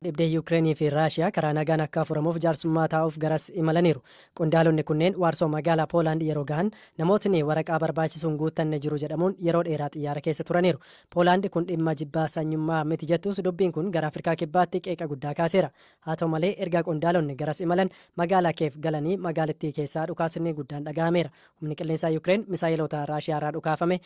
Dhibdee Yuukireenii fi Raashiyaa karaa nagaan akka furamuuf jaarsummaa taa'uuf garas imalaniiru. Qondaalonni kunneen Waarsoo magaalaa Poolaand yeroo gahan namootni waraqaa barbaachisuun guuttanne jiru jedhamuun yeroo dheeraa xiyyaara keessa turaniiru. Poolaand kun dhimma jibbaa sanyummaa miti jettus, dubbiin kun gara Afrikaa Kibbaatti qeeqa guddaa kaaseera. Haa ta'u malee, erga qondaalonni garas imalan magaalaa Keef galanii magaalattii keessaa dhukaasni guddaan dhaga'ameera. Humni qilleensaa Yuukireen misaayiloota Raashiyaa irraa dhukaafame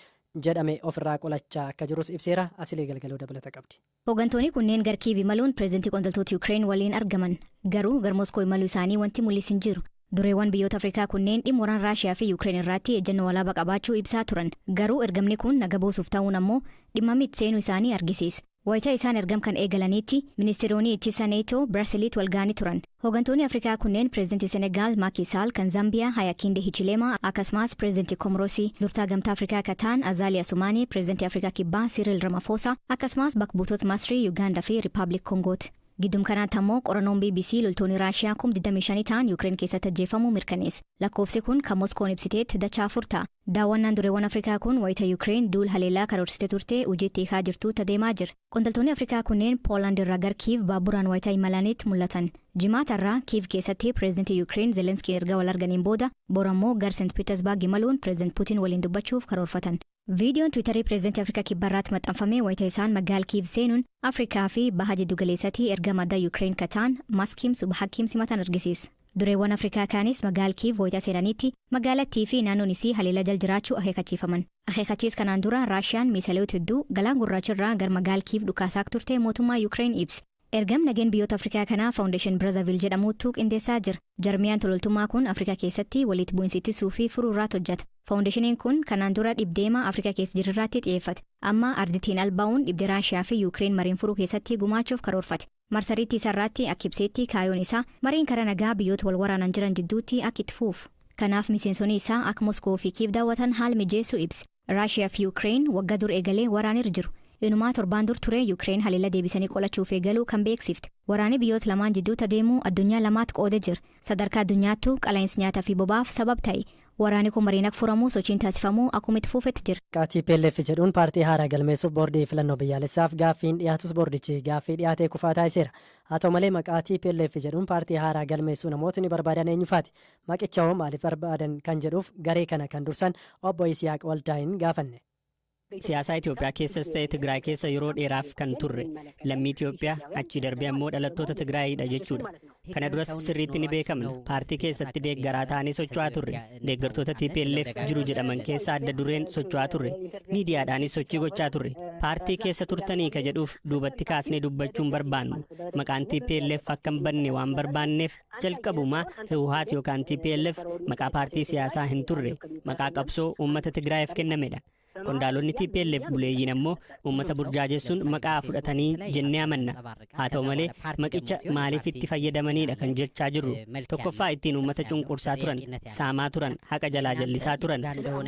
jedhame ofirraa qolachaa akka jirus ibseera. Asilee Galgaloo dabalata qabdi. Hooggantoonni kunneen gar Kiiv imaluun pireezidantii qondaaltota Yuukireen waliin argaman. Garuu gar Moskoo imaluu isaanii wanti mul'isu hin jiru. Dureewwan biyyoota Afrikaa kunneen dhimma waraana Raashiyaa fi Yuukireen irratti ejjennoo walaabaa qabaachuu ibsaa turan. Garuu ergamni kun naga buusuuf ta'uun ammoo dhimma miti seenuu isaanii argisiisa. Wayita isaan ergam kan eegalanitti ministeeronni ittisa Neetoo Biraasiliitti wal ga'anii turan. Hooggantoonni Afrikaa kunneen pireezidantii Senegaal Maaki Saal, kan Zambiyaa Hayakinde Hichilema, akkasumas pireezidantii Komoroosii, durtaa Gamtaa Afrikaa akka ta'an Azaali Asumaanii, pireezidantii Afrikaa Kibbaa Siriil Ramaphosa, akkasumas bakka buutota Masrii, Yugaandaa fi Rippaabilik Kongooti. Giddum kanaatti ammoo qorannoon BBC loltoonni Raashiyaa 25,000 ta'an Yuukireen keessatti ajjeefamuu mirkaneesse. Lakkoofsi kun kan Moskoon ibsiteetti dachaa afur ta'a. Daawwannaan dureewwan Afrikaa kun wayita Yuukireen duul haleellaa karoorsitee turte hojiitti hiikaa jirtu deemaa jira. Qondaaltonni Afrikaa kunneen Poolaand irraa gar Kiiv baaburaan wayita imalanitti mul'atan. Jimaata irraa Kiiv keessatti pireezidantii Yuukireen Zelenskiin erga wal arganiin booda bor ammoo gar Seent Piitersbaarg imaluun pireezidant Puutiin waliin dubbachuuf karoorfatan. Viidiyoon Tiwiitarii pireezidantii Afrikaa Kibbaarraatti maxxanfame wayita isaan magaala Kiiv seenuun Afrikaa fi baha jiddu galeessatti ergama addaa Yuukireen kataan Maskiim Subhakiim simatan argisiisa. Dureewwan Afrikaa kaanis magaala Kiiv wayita seenanitti magaalattii fi naannoon isii haleellaa jala jiraachuu akeekkachiifaman. Akeekkachiis kanaan dura Raashiyaan miisaleewwan hedduu galaan gurraacharraa gara magaala Kiiv dhukaasaa turte mootummaa Yuukireen ibsa. Ergam nageen biyyoota Afrikaa kanaa Faawundeeshin Biraazavil jedhamutu qindeessaa jira. Jarmiyaan tololtummaa kun Afrikaa keessatti walitti bu'iinsa ittisuu fi furuu irratti hojjeta. Faawundeeshiniin kun kanaan dura dhibdeema Afrikaa keessa jirirraatti xiyyeeffate. Amma ardittiin albaa'uun dhibdee Raashiyaa fi Yuukireen mariin furuu keessatti gumaachuuf karoorfate. Marsariitii isaarratti akka ibsetti, kaayoon isaa mariin karaa nagaa biyyoota wal waraanan jiran jidduutti akka itti fufu. Kanaaf miseensonni isaa akka Moskoo fi Kiiv daawwatan haala mijeessuu ibse. Raashiyaa fi Yuukireen waggaa dur eegalee waraanirra jiru. Inumaa torbaan dur ture Yuukireen haleella deebisanii qolachuuf eegaluu kan beeksifte. Waraanni biyyoota lamaan jidduutti adeemuu addunyaa lamaatti qoodee jira. Sadarkaa addunyaattuu qalaa'insi nyaataa fi bobaaf sabab ta'e. Waraanni kun mariin akka furamuu sochiin taasifamuu akkuma itti fufetti jira. Maqaa TPLF jedhuun paartii haaraa galmeessuuf boordii filannoo biyyaalessaaf gaaffiin dhiyaatus, boordichi gaaffii dhiyaatee kufaa taasiseera. Haa ta'u malee, maqaa TPLF jedhuun paartii haaraa galmeessuu namootni barbaadan eenyufaati? Maqicha hoo maaliif barbaadan kan jedhuuf garee kana kan dursan obbo Isiyaaq Waldaayin gaafanne. Siyaasaa Itoophiyaa keessas ta'e Tigraay keessa yeroo dheeraaf kan turre lammii Itoophiyaa, achi darbee ammoo dhalattoota Tigraayidha jechuudha. Kana duras sirriitti ni beekamna. Paartii keessatti deeggaraa ta'anii socho'aa turre. Deeggartoota TPLF jiru jedhaman keessa adda dureen socho'aa turre. Miidiyaadhaanis sochii gochaa turre. Paartii keessa turtanii ka jedhuuf duubatti kaasnee dubbachuun barbaannu. Maqaan TPLF akka hin banne waan barbaanneef jalqabumaa Hiwuhaat yookaan TPLF maqaa paartii siyaasaa hin turre. Maqaa qabsoo uummata Tigraayiif kennamedha. Qondaalonni TPLF buleeyyiin ammoo uummata burjaajessuun maqaa fudhatanii jennee amanna. Haa ta'u malee, maqicha maaliif itti fayyadamanidha kan jechaa jirru. Tokkoffaa, ittiin uummata cunqursaa turan, saamaa turan, haqa jalaa jallisaa turan.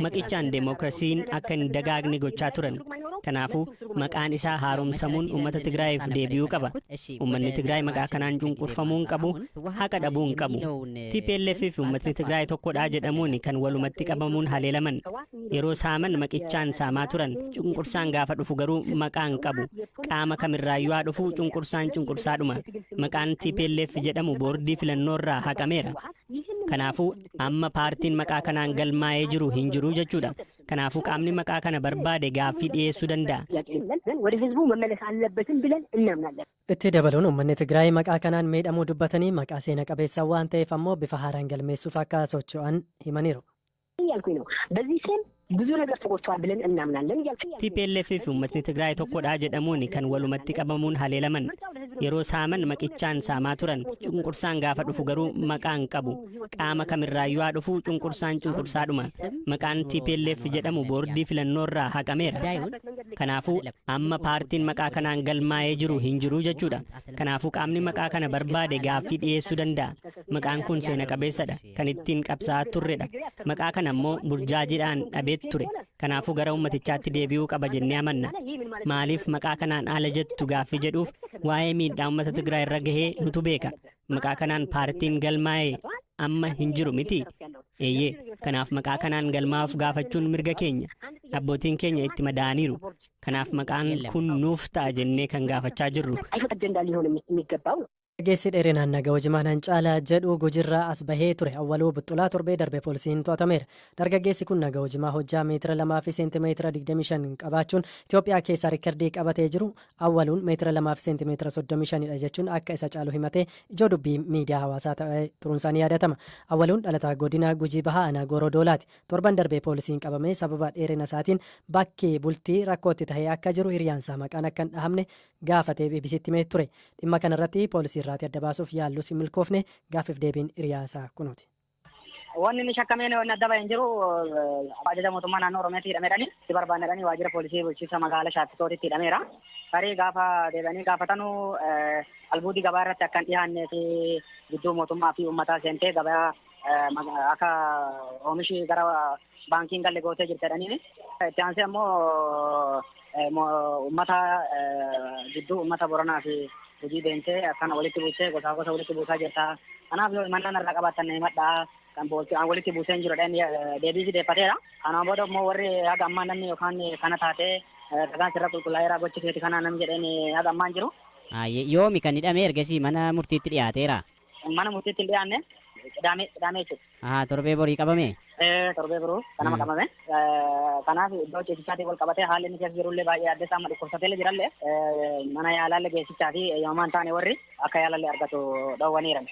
Maqichaan deemokiraasiin akka hin dagaagne gochaa turan. Kanaafuu maqaan isaa haaromsamuun uummata Tigraayiif deebi'uu qaba. Uummanni Tigraay maqaa kanaan cunqurfamuu hin qabu, haqa dhabuu hin qabu. TPLF fi uummatni Tigraay tokkodha jedhamuun kan walumatti qabamuun haleelaman. Yeroo saaman maqichaan saamaa turan. Cunqursaan gaafa dhufu garuu maqaa hin qabu. Qaama kamirraayyuu haa dhufu, cunqursaan cunqursaadhuma. Maqaan TPLF jedhamu boordii filannoorraa haqameera. Kanaafuu amma paartiin maqaa kanaan galmaa'ee jiru hin jiru jechuudha. Kanaafuu qaamni maqaa kana barbaade gaaffii dhiyeessuu danda'a. ወደ ህዝቡ መመለስ አለበትም ብለን እናምናለን። Itti dabaluun uummanni Tigraay maqaa kanaan miidhamuu dubbatanii, maqaa seena qabeessa waan ta'eef ammoo bifa haaraan galmeessuuf akka socho'an himaniiru. እያልኩኝ ነው። በዚህ ስም ብዙ ነገር ተጎድተዋል ብለን እናምናለን እያልኩኝ TPLF fi uummatni Tigraay tokkodha jedhamuun kan walumatti qabamuun haleelaman. Yeroo saaman maqichaan saamaa turan. Cunqursaan gaafa dhufu garuu maqaa hin qabu. Qaama kamirraayyuu haa dhufu, cunqursaan cunqursaadhuma. Maqaan TPLF jedhamu boordii filannoorraa haqameera. Kanaafuu amma paartiin maqaa kanaan galmaa'ee jiru hin jiru jechuudha. Kanaafuu qaamni maqaa kana barbaade gaaffii dhiyeessuu danda'a. Maqaan kun seena qabeessadha. Kan ittiin qabsaa'aa turredha. Maqaa kana ammoo burjaajiidhaan dhabee ture. Kanaafuu gara uummatichaatti deebi'uu qaba jennee amanna. Maaliif maqaa kanaan ala jettu gaaffii jedhuuf, waa'ee miidhaa uummata Tigraay irra gahee nutu beeka. Maqaa kanaan paartiin galmaa'ee amma hin jiru miti. Eeyyee, kanaaf maqaa kanaan galmaa'uuf gaafachuun mirga keenya. Abbootiin keenya itti madaa'aniiru. Kanaaf maqaan kun nuuf ta'a jennee kan gaafachaa jirru. አጀንዳ ሊሆን የሚገባው ነው። Dargaggeessi dheerinaan Nagawoo Jimaanaan caalaa jedhu Gujirraa as bahee ture Awwaluu Buxxulaa torbee darbe poolisiin to'atameera. Dargaggeessi kun Nagawoo Jimaa hojjaa meetira 2 fi seentimeetira 25 qabaachuun Itoophiyaa keessaa riikardii qabatee jiru Awwaluun meetira 2 fi seentimeetira 35dha jechuun akka isa caalu himatee ijoo dubbii miidiyaa hawaasaa ta'ee turuunsaa ni yaadatama. Awwaluun dhalataa godina Gujii Bahaa aanaa Gooroo Doolaati. Torban darbee poolisiin qabamee sababa dheerina isaatiin bakki bultii rakkootti tahee akka jiru hiriyaansaa maqaan akka hin dhahamne gaafatee BBCtti himee ture. Dhimma kanarratti poolisii irraati adda baasuuf yaallus hin milkoofne. Gaaffiif deebiin hiriyaasaa kunuuti. Wanni inni shakkameen wanni adda bahee hin jiru. Ajaja mootummaa naannoo Oromiyaatti hidhameedhani. Itti barbaannedhani waajjira poolisii bulchiinsa magaalaa Shaakkisootitti hidhameera. Tarii gaafa deebi'anii gaafatanu albuudii gabaa irratti akka hin dhiyaannee fi gidduu mootummaa fi uummataa seentee gabaa akka oomishi gara baankiin galle gootee jirti jedhaniini. Itti aansee ammoo uummata gidduu uummata Boranaa fi Gujii deemtee akkana walitti buusee gosaa gosa walitti buusaa jirta. Kanaaf yoo himannaan irraa qabaattan himadhaa, kan walitti buusee hin jiru deebii deeffateera. Kanaan booda immoo warri haga ammaa namni yookaan kana taatee ragaan sirra qulqullaa'eera, gochi keeti kana namni jedheen haga ammaa hin jiru. Yoomi kan hidhame? Ergasii mana murtiitti dhiyaateera? Mana murtiitti hin dhiyaanne, Qidaamee Qidaamee jechuudha. Haa, torbee borii qabame? Torbee boruu kanama qabame. Kanaaf iddoo ciisichaatiin wal qabatee haalli inni keessa jirullee baay'ee adda isaa amma dhukkubsateellee jirallee mana yaalaallee geessichaa fi eeyyamamaa hin taane warri akka yaalallee argatu dhoowwaniiran.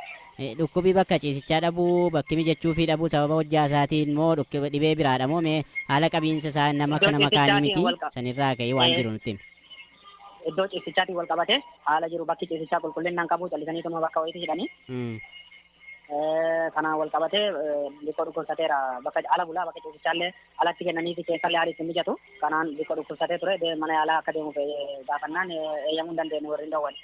Dhukkubi bakka ciisichaa dhabuu, bakki mijachuu fi dhabuu sababa hojjaa isaatiin moo dhukkuba dhibee biraadha moo? Mee haala qabiinsa isaa nama akka nama kaanii miti sanirraa ka'ee waan jiru nutti himi. Iddoo ciisichaatiin wal qabatee haala jiru, bakki ciisichaa qulqullinaan qabu, callisanii bakka wayiitti hidhanii. Kanaan wal qabatee liqoo dhukkubsateera. Bakka ala bulaa, bakka ciisichaallee alatti kennanii fi keessallee haalli ittiin mijatu. Kanaan liqoo dhukkubsatee ture, mana yaalaa akka deemuuf gaafannaan eeyyamuu hin dandeenye, warri hin dhoowwan.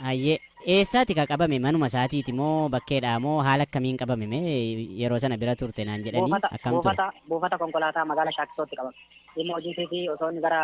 Hayyee, eessaati ka qabame? Manuma isaatiiti moo bakkeedhaa moo haala akkamiin qabame? Mee yeroo sana bira turte naan jedhanii, akkam ture? Buufata konkolaataa magaalaa Shaakkisootti qabame. Dhimma hojiitii fi osoo inni gara